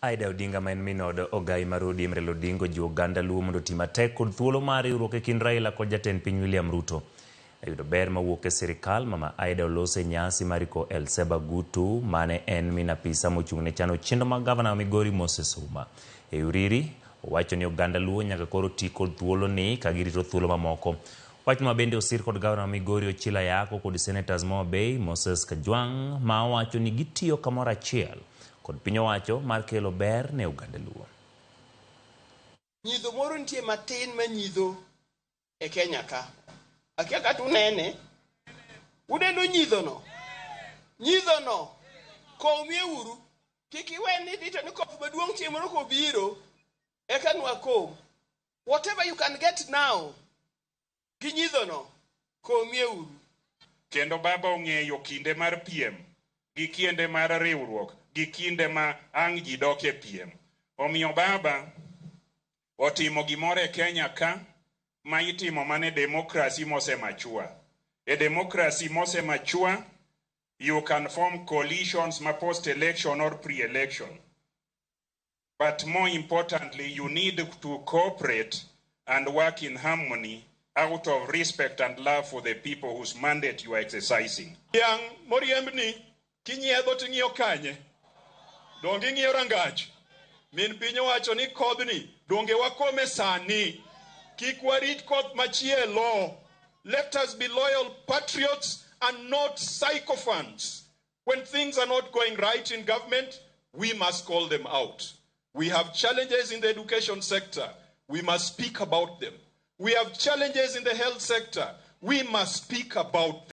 Aida Odinga ma en min od ogai mar ODM Raila Odinga ojiwo oganda Luo mondo oti matek kod thuolo mar riwruok e kind Raila kod jatend piny William Ruto. E yudo ber mawuok e sirikal, Mama Aida oloso e nyasi mar iko Elseba Gutu mane en min apisa mochung' ne chano chenro mag gavana ma Migori Moses Ouma. E Uriri, owacho ni oganda Luo nyaka koro ti kod thuolo ni ka girito thuolo mamoko. Wach ma bende osir kod gavana ma Migori Ochilo Ayako kod senators ma Homa Moses Kajwang' ma owacho ni gitiyo kamoro achiel kod piny owacho mar kelo ber ne oganda Luo. Nyidho moro nitie matin manyidho e Kenya ka. Akia kata unene. Uneno nyidhono? Nyidhono. Komie uru. Kik iwe ni rito ni koth maduong' chieng' moro kobiro, eka nwakom. Whatever you can get now, gi nyidhono, komie uru. Kendo baba ong'eyo kinde mar piem gi kinde mar riwruok gi kinde ma ang' ji dok e piem. Omiyo baba otimo gimoro e Kenya ka ma itimo mana e democracy mose mature. E democracy mose mature, you can form coalitions ma post-election or pre-election. But more importantly, you need to cooperate and work in harmony out of respect and love for the people whose mandate you are exercising. Dhiang' moriembni kinyiedho ting'iyo kanye? Donge ing'iyo rangach? Min piny owacho ni kodhni donge wakome sani. Kik warit koth machielo. Let us be loyal patriots and not sycophants. When things are not going right in government, we must call them out. We have challenges in the education sector. We must speak about them. We have challenges in the health sector. We must speak about them.